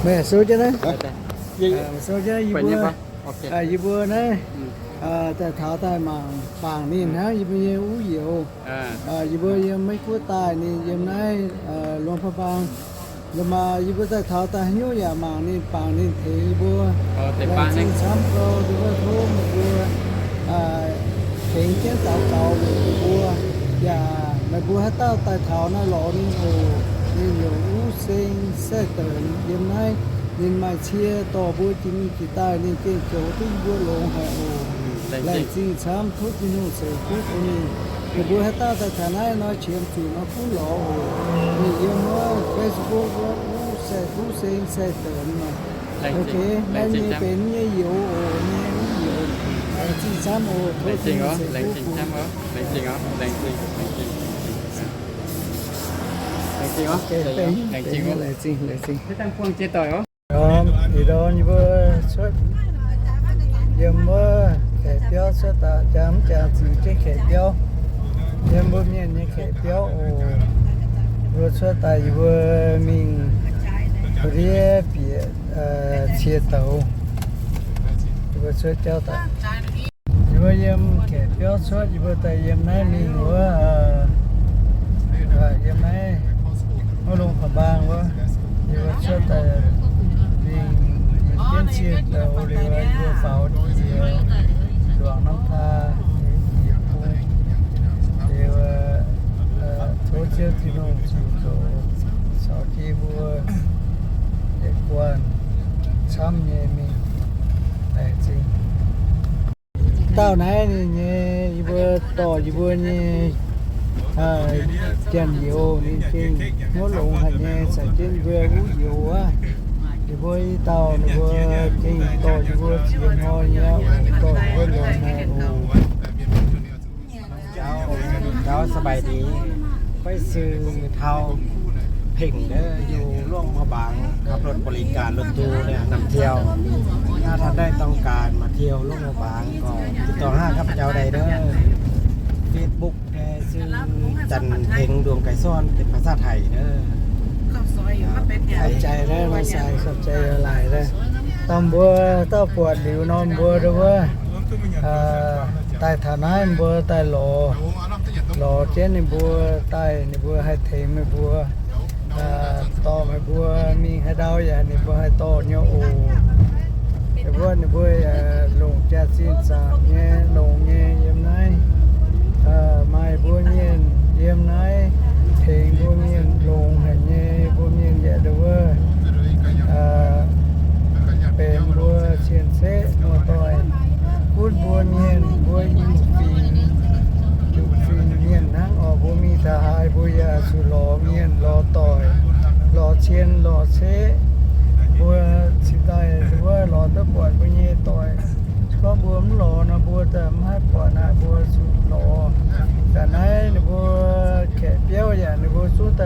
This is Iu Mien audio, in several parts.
Meih sou jienv naaiv. Sou jienv yie mbuo, yie mbuo naaiv daaih taux daaih mangc bangc ninh hnangv yie mbuo nyei wuov youz. Yie mbuo yiem Meiv Guoqv daaih, ninh yiem naaiv Luang Prabang. Yie maaih yie mbuo daaih taux daaih haaix nyungc yaac mangc ninh, bangc ninh tengx yie mbuo. Laengz zingh camv gau, yie mbuo tov meih mbuo tengx jienv daux gaux meih mbuo. Yaac meih mbuo haaix dauh daaih taux naaiv lorz ninh oc. Ninh yaac wuov seng sai-deix yiem naaiv. Ninh maaih cie dorh mbuo jiex mingh jiex daaih, ninh gengh zoux duqv yie mbuo longx haic oc. Laengz zingh camv, tov Tin-Hungh ceix fuqv bun ninh. Meih mbuo haaix dauh daaih taux naaiv nor, qiemx zuqc nor gunv lorz oc. Ninh yiem wuov Facebook wuov, wuov seng sai-deix. Ok, naaiv nyei benx nyei youz oc, nyei wuov youz. Laengz zingh camv oc, tov Tin-Hungh ceix fuqv bun. Laengz zingh, laengz zingh, laengz zingh. Ndorm ih ndorm yie mbuo cuotv yiem wuov kaeqv biauv cuotv daaih, jangx mv jangx ziux jienv kaeqv biauv, yiem mbuo mienh nyei kaeqv biauv oc. Mbuo cuotv daaih yie mbuo mingh ndiev bieqc cie douz. Yie mbuo cuotv jauv daaih. Yie mbuo yiem kaeqv biauv cuotv, yie mbuo daaih yiem naaiv mingh wuov, yiem naaiv wuov Luang Prabang wuov. Yie mbuo cuotv daaih mingh jienv cie douz liuz, yie mbuo faaux jiex nduangx norm taa, yie mbuo liuz, tov Ziouv Tin-Hungh zuqc zoux caux jienv mbuo yietc guanh camv nyei mingh. Laengz zingh. Dauh naaiv ninh nyei, yie mbuo dorh yie mbuo nyei janx-youz, ninh gengh hnyouv longx haic nyei, caux jienv yie mbuo wuov youz wuov. Ninh mbuo i dauh ninh mbuo gengh dorh yie mbuo ziex hnoi nyei, dorh yie mbuo longx haic oc. Gauv, gauv ສະບາຍດີ. ຂ້ອຍຊື່ ທ້າວ ເພັງ ເດີ ຢູ່ຫຼວງພະບາງ ຂັບລົດບໍລິການລົດຕູ້ເນຍ ນຳທ່ຽວ. ຖ້າທ່ານໃດຕ້ອງການມາທ່ຽວຫຼວງພະບາງກໍຕິດຕໍ່ຫາຂ້າພະເຈົ້າໄດ້ເດີ. ເຟສບຸກແດ່ຊື່ ຈັນເພັງ ດວງໄກສອນ ເປັນພາສາໄທເດີ. ຂອບໃຈເດີ ນ້ອງຊາຍ ຂອບໃຈຫຼາຍໆເດີ. ຕຳບົວ ເຕົ້າປວດຫຼິວນອນບົວເດີເວີຍ. ເອີ ໄຕ່ຖານະ ມ ເບີ ໄຕ່ ຫຼໍ ຫຼໍ ເຈ້ນ ມ ເບີ ໄຕ່ ມ ເບີ ໄຮ ເທັງ ມ ເບີ ເອີ ຕໍ່ ມ ເບີ ມີ ໄຮ ດາວ ຢາ ມ ເບີ ໄຮ ຕໍ່ ຍ ໂອ ມ ເບີ ມ ເບີ ຢາ ລົງ ຈາ ຊິນ ສາມ ເນ ລົງ ເນ ຢຽມ ໄນ ເອີ ມາຍ ບົວ ມຽນ ຢຽມ ໄນ ເທັງ ບົວ ມຽນ ລົງ ໄຮ ເນ ບົວ ມຽນ ຢາ ດ ເວີ ເອີ ပဵၼ် မၢ သဵၼ်ႈသႄႇ မၢ တွႆႇ ၵုတ်း မၢ မဵၼ်ႈ မၢ ဢိၼ်ႇၾိင်ႇ ဢိၼ်ႇၾိင်ႇ မဵၼ်ႈ ၼင်ႇ ဢေႃႈ မၢ မီး တႃႇႁၢႆ မၢ ယႃႇ သူႇ လေႃႇ မဵၼ်ႈ လေႃႇ တွႆႇ လေႃႇ သဵၼ်ႈ လေႃႇ သႄႇ မၢ သီႇတႆႇ ႁိုဝ်ဝႃႈ လေႃႇ တႃႇပွတ်ႇ မၢ ၼႆႉ တွႆႇ ၵေႃႈ မၢ မၼ်း လေႃႇ ၼႃႇ မၢ တႃႇ မႃး ပွတ်ႇ ၼႃႇ မၢ သူႇ လေႃႇ တႃႇ ၼႆႉ မၢ ၶႄႇ ပျေႃး ယႃႇ မၢ သူႇ တႃႇ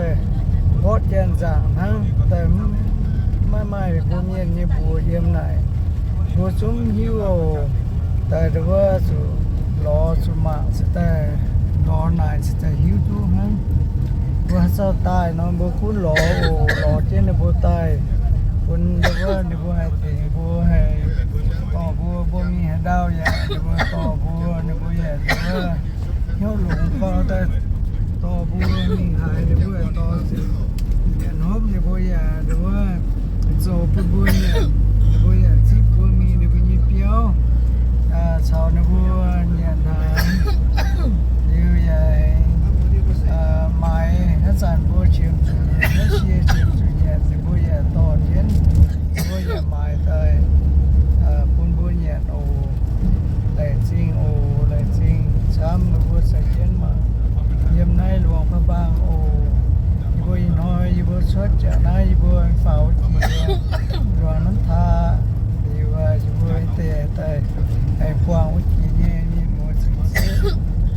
ႁွတ်ႈ ၵႅၼ်ႇၸၢင်ႇ ႁင်း တႃႇ မႃး မႆႈ မၢ မဵၼ်ႈ ၼႆႉ မၢ ယဵမ်ႈ ၼႆႉ မၢ ၸုမ်း ႁိဝ်း ဢေႃႈ တႃႇ တႃႇ ဝႃႈ သူႇ လေႃႇ သူႇ မၢၵ်ႇ သူႇ တႃႇ လေႃႇ ၼႆႉ သူႇ တႃႇ ႁိဝ်း တူႉ ႁင်း မၢ ၸဝ်ႈ တႆႈ ၼေႃႈ မၢ ၶုၼ် လေႃႇ ဢေႃႈ လေႃႇ ၸိူဝ်း ၼႆႉ မၢ တႆႈ ၶုၼ် တႃႇ ဝႃႈ ၼႆႉ မၢ ႁႂ်ႈ တႄႇ မၢ ႁႂ်ႈ တေႃႇ မၢ မၢ မီး ႁႂ်ႈ တၢဝ်း ယႃႇ ၼႆႉ မၢ တေႃႇ မၢ ၼႆႉ မၢ ယႃႇ တႃႇ ဝႃႈ ႁဵဝ်းလူင်ၶဝ် တေႃႇ တေႃႇ မၢ မီး ႁႂ်ႈ ၼႆႉ မၢ တေႃႇ သိုပ်ႇ ၼႅၼ်ႈ ႁူမ်ႈ ၼႆႉ မၢ ယႃႇ ၼႆႉ မၢ ၸူဝ်ႈ ပိူၼ်ႈ မၢ ၼႆႉ မၢ ယႃႇ ၸိပ်း မၢ မီး ၼႆႉ မၢ ယိပ်း ပျေႃး ဢႃႇ သၢဝ် ၼႆႉ မၢ ၼႆႉ ၼႃႇ လဵဝ် ယႃႇ ဢႃႇ မၢႆ ႁႃႉ ၸၢၼ်ႇ မၢ ၶဵမ်ႇ ၸူႇ ၼႆႉ ႁႃႉ သဵၼ်ႈ ၸူႇ ၼႆႉ မၢ ယႃႇ တေႃႇ ၸဵၼ်း မၢ ယႃႇ မၢႆ တႆႈ ဢႃႇ ပုၼ်ႈ မၢ ၼႆႉ ဢူဝ်ႈ လႆႈၸိုင်ဢူဝ်ႈ လႆႈၸိုင် သၢမ် မၢ မၢ သႂ်ႇၵဵၼ်းမႃး ယဵမ်ႈၼႂ်းလူင်ၽြႃးပၢင်ႇဢူဝ်ႈ ယႃႇပေႃးဢိင်ႁွႆႈ ယႃႇပေႃးသွတ်ႇၸႃႉၼႃႇ ယႃႇပေႃးၽႃႇဢဝ်ၵိၼ် လူင်ၼမ်ႉထႃႈ ယႃႇ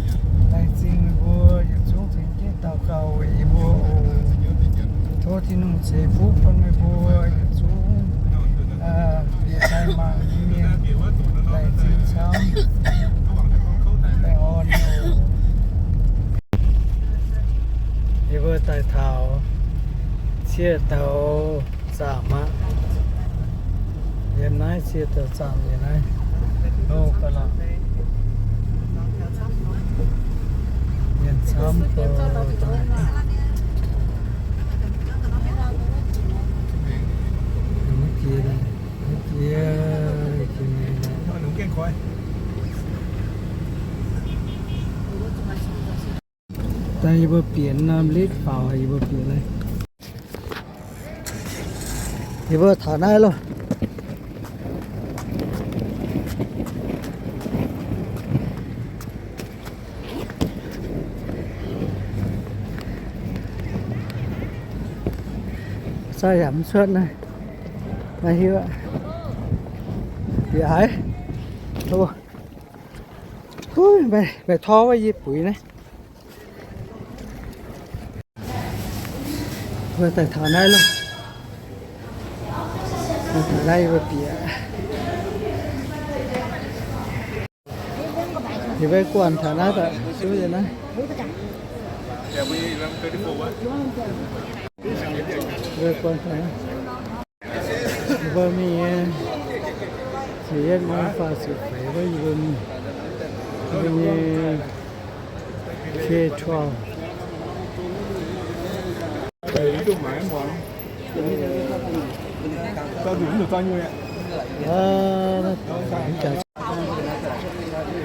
ပေႃး ယႃႇပေႃးတႄႇတႄႇ ဢႆႈၵႂၢင်ႈဝႆႉၵိၼ်ၼႆႉ မီးမူႇၸိုင်ႈသေ လႆႈၸိုင် ယႃႇပေႃး ယႃႇၸုၵ်းထိုင် ၵဵတ်ႉတဝ်ႈၵဝ်ႇ ဢိူဝ်ႈ ဢိၵ်ႇဢူဝ်ႈ ထူဝ်းတီႈၼုင်ႈသေ ၽူႈၽွၼ်းမႄႈၽူႈ ဢိူဝ်ႈ ၸူး ဢႃႈ ပီႈၸၢႆးမၢင်ႇ မီးမဵဝ်း လႆႈၸိုဝ်ႈသမ်ႉ လႆႈဢွၼ်ႇယူႇ ယႃႇပေႃးတၢႆႇထၢဝ်ႇ သဵတ်ႈတဝ်ႈ သႃႇမႃႉ Yiem naaiv cie dauh zaamc yiem naaiv. Mienh camv daaih. Daaih yie mbuo bieqc norm litv faaux, yie mbuo bieqc naaiv. Yie mbuo taux naaiv loh. Saah yaac mv cuotv naaiv. Maiv hiuv aqv. Bieqc haiz. Meih, meih tor wuov yie buix naaiv. Mbuo daaih taux naaiv loh. Mbuo taux naaiv yie mbuo bieqc. Yie mbuo guanh taux naaiv daaih, zuov yie naaiv. Yie mbuo guanh taux naaiv. Yie mbuo mingh nyei, ziepc yietv norm faah ziepc feix wuov yie mbuo mingh. Yie mbuo nyei K twelve.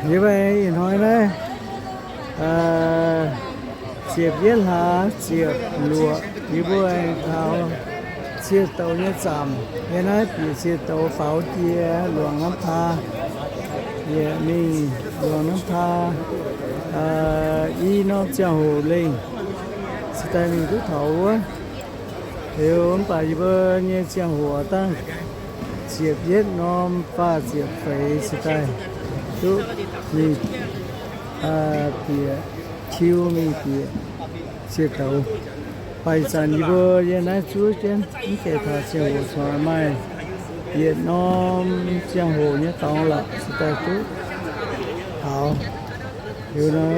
Yie mbuo ih hnoi naaiv, ziepc yietv hlaax ziepc luoqc, yie mbuo aengx taux cie douz nyei zaamc. Yie naaiv bieqc cie douz faaux jiex Luangh Namv Taa, bieqc mingh Luangh Namv Taa i norm ziangh hoc lengh, se daaih mingh duqv taux wuov. Liuz mv baac yie mbuo nyei ziangh hoc dangh ziepc yietv norm faah ziepc feix se daaih duqv mingh bieqc qiu mingh bieqc cie douz. Baac ih zanc yie mbuo yiem naaiv zuov jienv mv gaengh taux ziangh hoc cingx maaih yietc norm ziangh hoc nyei dorngx lorqc se daaih duqv taux. Liuz nor,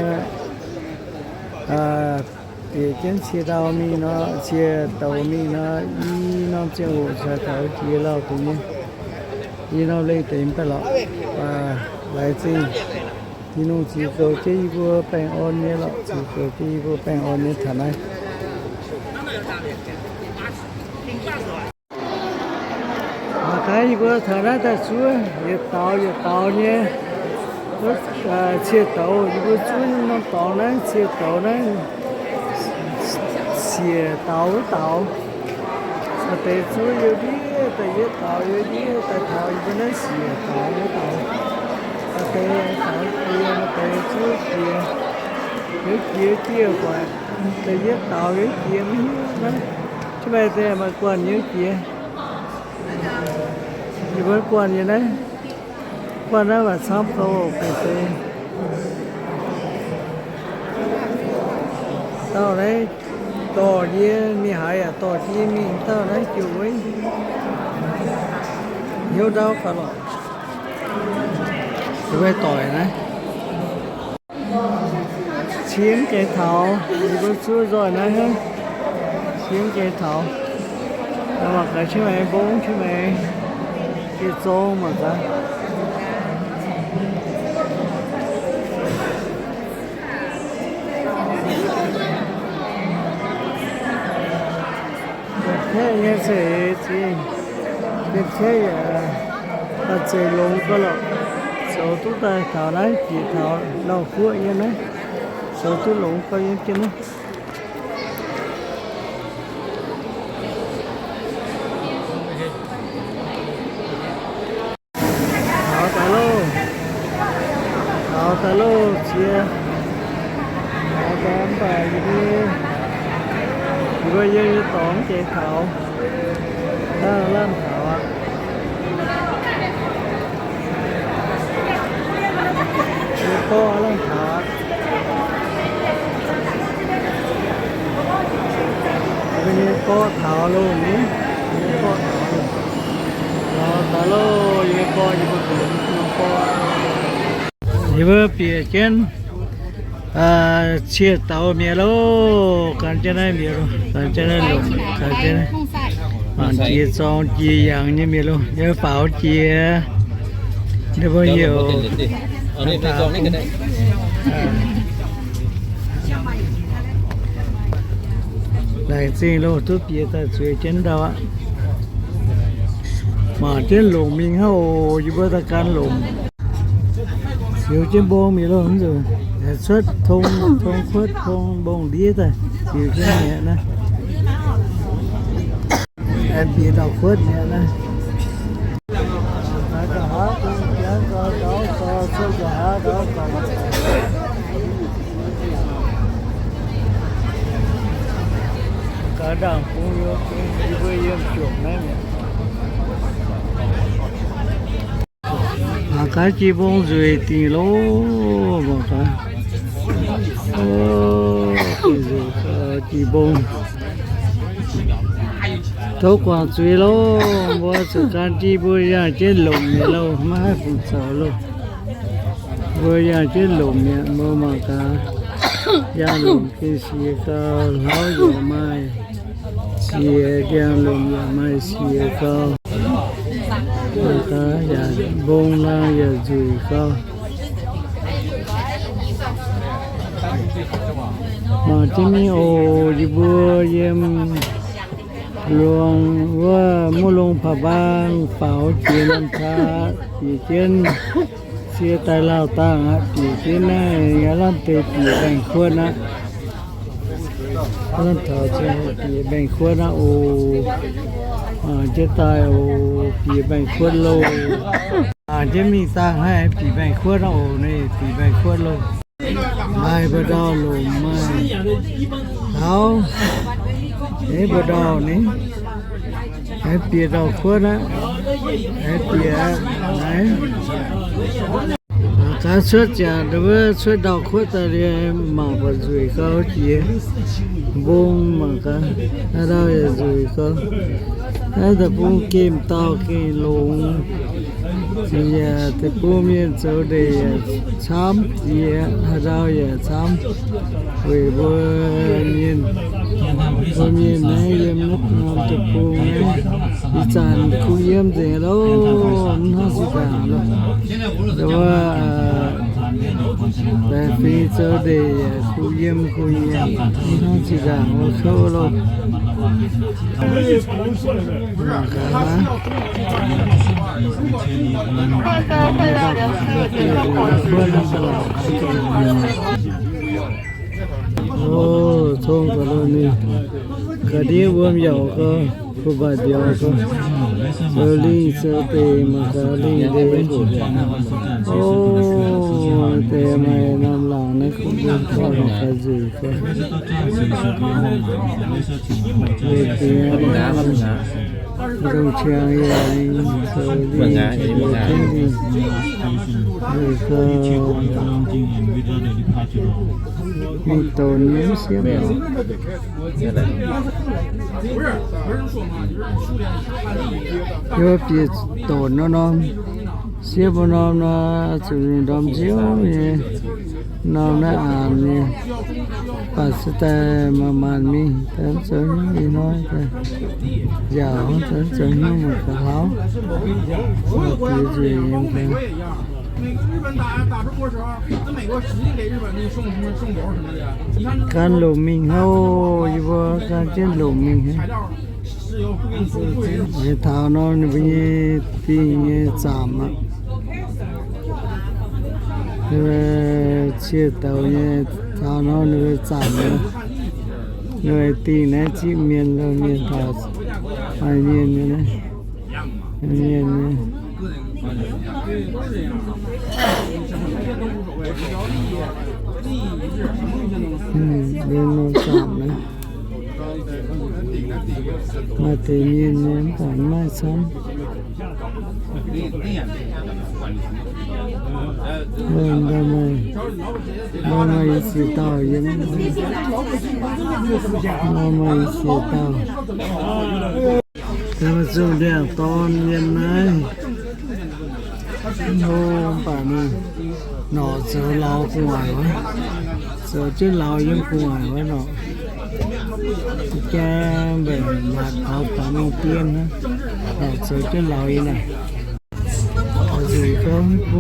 bieqc jienv cie douz mingh nor, cie douz mingh nor, i norm ziangh hoc cingx taux jiex lauh deix nyei. I norm lengh deix mv baac lorqc, laaix zingh Tin-Hungh ziux zoux jienv yie mbuo baengh orn nyei lorqc, ziux zoux jienv yie mbuo baengh orn nyei taux naaiv. Mangc gaax yie mbuo taux naaiv daaih zuov yietc daux yietc daux nyei cie douz. Yie mbuo zuov norm dorngx naaiv cie douz naaiv siec daux wuov daux. Maaih deix zuov youh ndiev daaih yietv daux, youh ndiev daaih taux yie mbuo naaiv siec daux wuov daux. Maaih deix daux jiex, maaih deix zuov jiex, youh jiex dieh guaaic, deix yietv daux youh jiex mv hiuv naaiv. Qiemx maaih deix maaih guanh youh jiex. Yie mbuo guanh yiem naaiv, guanh naaiv maaih camv gauh benx deix. Dauh naaiv dorh yie mingh haaix yaac dorh yie mingh, dauh naaiv jiu weiv hnyouv ndau gauh lorqc. Yie mbuo doic naaiv. Cie mv gaengh taux, yie mbuo zuov nzoih naaiv hnangv. Cie mv gaengh taux. Mangc gaax Chiang Mai mbong, Chiang Mai jiez zong mangc gaax. Kaeqv nyei ceix zingh, kaeqv yaac baac zeiz longx gauh lorqc. Zoux duqv daaih taux naaiv bieqc taux Lauh Guoqv yiem naaiv, zoux duqv longx gauh yiem jienv naaiv. Taux daaih loh, taux daaih loh, cie. Taux daaih mv baac yie mbuo, yie mbuo yiem nyei dorngx mv gaengh taux. Lamh taux aqv. Yie mbuo lamh taux aqv. Yie mbuo nyei gorqv taux loh nyei, yie mbuo nyei gorqv taux loh. Taux daaih loh, yie mbuo gorqv, yie mbuo gorqv, yie mbuo gorqv. Yie mbuo bieqc jienv cie douz mi'aqv loh. Gan jienv naaiv mi'aqv loh, gan jienv naaiv longc, gan jienv naaiv. Mangc jiex zorng jiex yangh nyei mienh loh, yie faaux jiex. Ninh mbuo heuc laengz zingh loh, duqv bieqc daaih zueiz jienv ndau aqv. Mangc jienv lomc mingh hnangv oc, yie mbuo daaih gan lomc. Ziux jienv mbong mingh loh, cuotv tong, tong kuotv, tong mbong ndiev daaih ziux jienv mi'aqv naaiv. Aengx bieqc ndau-kuotv mi'aqv naaiv. Gaax ndaangc bung yie mbuo yiem jomc naaiv mi'aqv. Mangc gaax jiex mbong nzueic dingc loh, mangc gaax. Jiex mbong. Tov guangc zuiz loh, mbuo zuqc gan jiex mbuo yangh jienv lomc mi'aqv loh, maiv haih fungc zoux loh. Mbuo yangh jienv lomc mi'aqv, mbuo mangc gaax. Yangh lomc gengh siex gau, hlauv yaac maaih siex, ndiangx-lomc yaac maaih siex gau. Mangc gaax yaac mbong laangh yaac nzueic gau. Mangc jienv mingh oc, yie mbuo yiem luang wuov Muv Longx Paa Mbaang faaux jiex Namh Taav bieqc jienv, cie daaih Laauh Dangh aqv, bieqc jienv naaiv aav lamh deix bieqc mbaengx-kuotv aqv. Lamh taux bieqc mbaengx-kuotv aqv oc. Jienv daaih oc, bieqc mbaengx-kuotv loh. Jienv mingh dangh naaiv bieqc mbaengx-kuotv aqv oc, naaiv bieqc mbaengx-kuotv loh. Maaih mbu'ndongx lomc, maaih hlauv, naaiv mbu'ndongx naaiv, aengx bieqc ndau-kuotv aqv, aengx bieqc aqv, naaiv. Gaax cuotv ziangx wuov cuotv ndau-kuotv daaih liuz mangc buatc nzueic gau jiex. Mbong mangc gaax, haaix ndau yaac nzueic gau. Naaiv deic-bung gemh dauh gengh longx. Yaac deic-bung mienh zoux ndeic yaac camv jiex, haaix ndau yaac camv. Weic mbuo mienh, mbuo mienh naaiv yiem naaiv norm deic-bung naaiv, ih zanc kuh yiem nzengc loh, mv hnangv zinh ndaangc loh. Wuov, baeqc fingx zoux ndeic yaac kuh yiem kuh nyiemc, mv hnangv zinh ndaangc wuov kouv loh. O, tong ga'naaiv ninh ga'ndiev wuom yaac gau, kuh baac mbiauz gau, zoux lingh zoux deic mangc gaax lingh deix. O, deix maaih norm laangc naaiv kuh yiem gau, mangc gaax nzueic gau. Dongh qiangx yaac zoux lingh, nzueic gau. Mingh donx nyei mv siepv. Yie bieqc donx nor norm, siepv wuov norm nor, zuqc ndorm nziouv nyei norm naaiv aanx nyei, baac se daaih maanc maanc mingh, daaih mv zoux hnyouv ih hnoi daaih nziaauc, daaih mv zoux hnyouv mangc gaax hlauv, diex nzueic nyei. Gan lomc mingh hov, yie mbuo gan jienv lomc mingh. Taux nor ninh mbuo nyei dingh nyei zaamc aqv. Cie douz nyei, taux nor ninh mbuo zaamc nyei. Ninh dingh naaiv zipv mienh loh, mienh taux maaih mienh nyei naaiv. Mienh nyei. Mienh nor zaamc naaiv. Maaih deix mienh nyei mv baac maiv maaih camv. Mbuo maaih, mbuo maaih i ziex dauh yiem, mbuo maaih i ziex dauh. Mbuo zungh ndiangx-dorn mienh naaiv. Hlo mv baac ninh norqc zoux lauz gu'nguaaic wuov, zoux jienv lauz yiem gu'nguaaic wuov norqc. Jaa mbenc maatc taux faaux mingh dien hnangv, zoux jienv lauz yie naaic. Nzueic gorngv,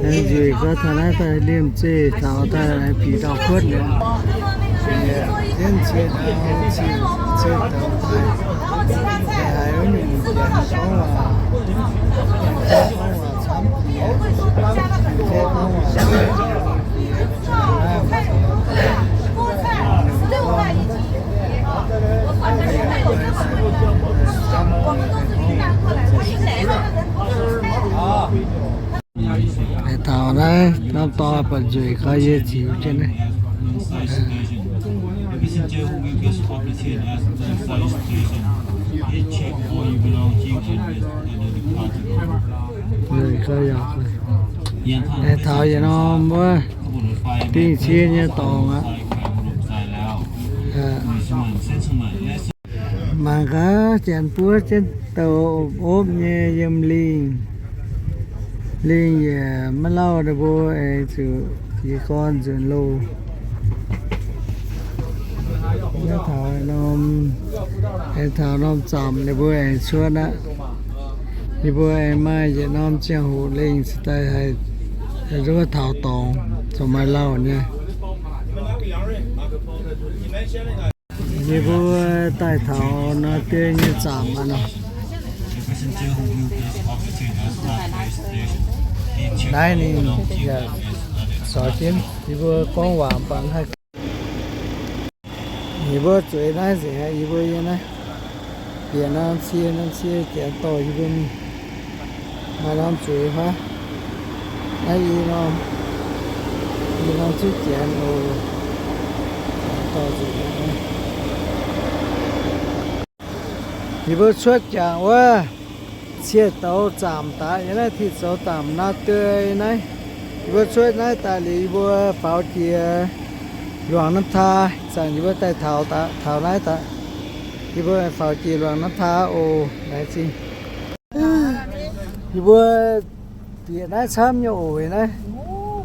nzueic gorngv taux naaiv daaih liemh zeih taux daaih bieqc ndau-kuotv liuz, jienv cie dau, cie dau daaih, haiz wuov nyungc janx gorngv waac, gorngv waac camv jiex, gorngv waac Aengx taux naaiv norm dorngx buatc nzueic gau, yie ziux jienv naaiv. Nzueic gau yaac aengx taux yietc norm wuov dingh cie nyei dorngx aqv. Mangc gaax, janx buov jienv douh opv-opv nyei yiem lingh. Lingh yaac maiv lauh, ninh mbuo aengx zuqc jiez gorn nzuonx loh. Aengx taux norm, aengx taux norm zaamc ninh mbuo aengx cuotv aqv. Ninh mbuo aengx maaih yietc norm ziangh hoc lingh cingx daaih haih nduov taux dorngx, zuqc maiv lauh nyei. Yie mbuo daaih taux Naa Die nyei zaamc aqv nor. Naaiv ninh yaac sorx jienv yie mbuo gorngv waac mv baac haih. Yie mbuo zueiz naaiv nzengc aqv. Yie mbuo yiem naaiv bieqc norm cie, norm cie janx dorh yie mbuo mingh. Maaih norm zueiz fai? Naaiv i norm, i norm zuqv janx oc. Dorh nzueic. Yie mbuo cuotv jangx wuov ciev douz zaamc daaih, yiem naaiv ti zoux zaamc Naa Die naaiv. Yie mbuo cuotv naaiv daaih liuz, yie mbuo faaux jiex Luangh Nam Taa, zanc yie mbuo daaih taux, taux naaiv daaih, yie mbuo faaux jiex Luangh Nam Taa oc. Laengz zingh. Yie mbuo bieqc naaiv camv nyei oc, naaiv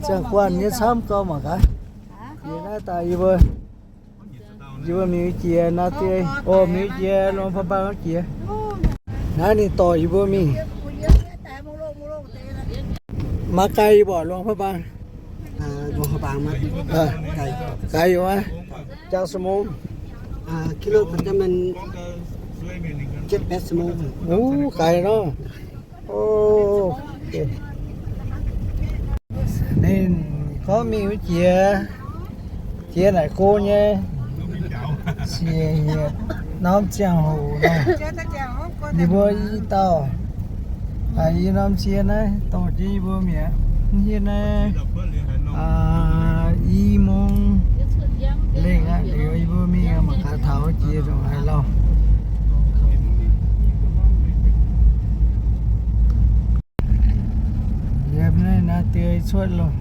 ziangh guanh nyei camv gau mangc gaax. Bieqc naaiv daaih yie mbuo, yie mbuo mingh jiex Naa Die, o, mingh jiex Luang Prabang jiex. Naaiv ninh dorh yie mbuo mingh. Maaih gaax yie mbuo Luang Prabang. Gaax yie mbuo, jangx ชั่วโมง? โอ้ gaax nor. Ninh gorngv mingh wuov jiex, jiex naaic go nyei, siec hieh norm ziangh hoc nor, yie mbuo i dauh, i norm cie naaiv dorh jienv yie mbuo mi'aqv. Mv hiuv naaiv i mungv lengh aqv, liuz yie mbuo mingh mangc gaax taux jiex ndongc haaix lauh. Yiem naaiv Naa Die cuotv loh.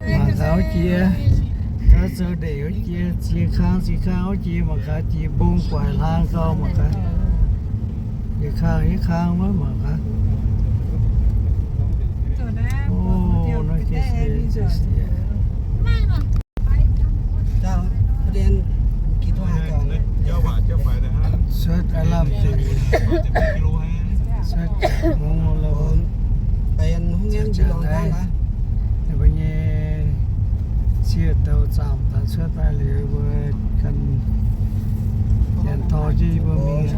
Mangc gaax jiex, zoux ndeic jiex, jiex kang, jiex kang jiex, mangc gaax jiex mbong guaix hlang gau mangc gaax. Jiex kang, jiex kang wuov mangc gaax. O, naaiv cuotv aav lamh deix, cuotv mungz loh. Ninh mbuo nyei ciev douz zaamc daaih cuotv daaih liuz, mbuo ganh janx dorh jienv yie mbuo mingh.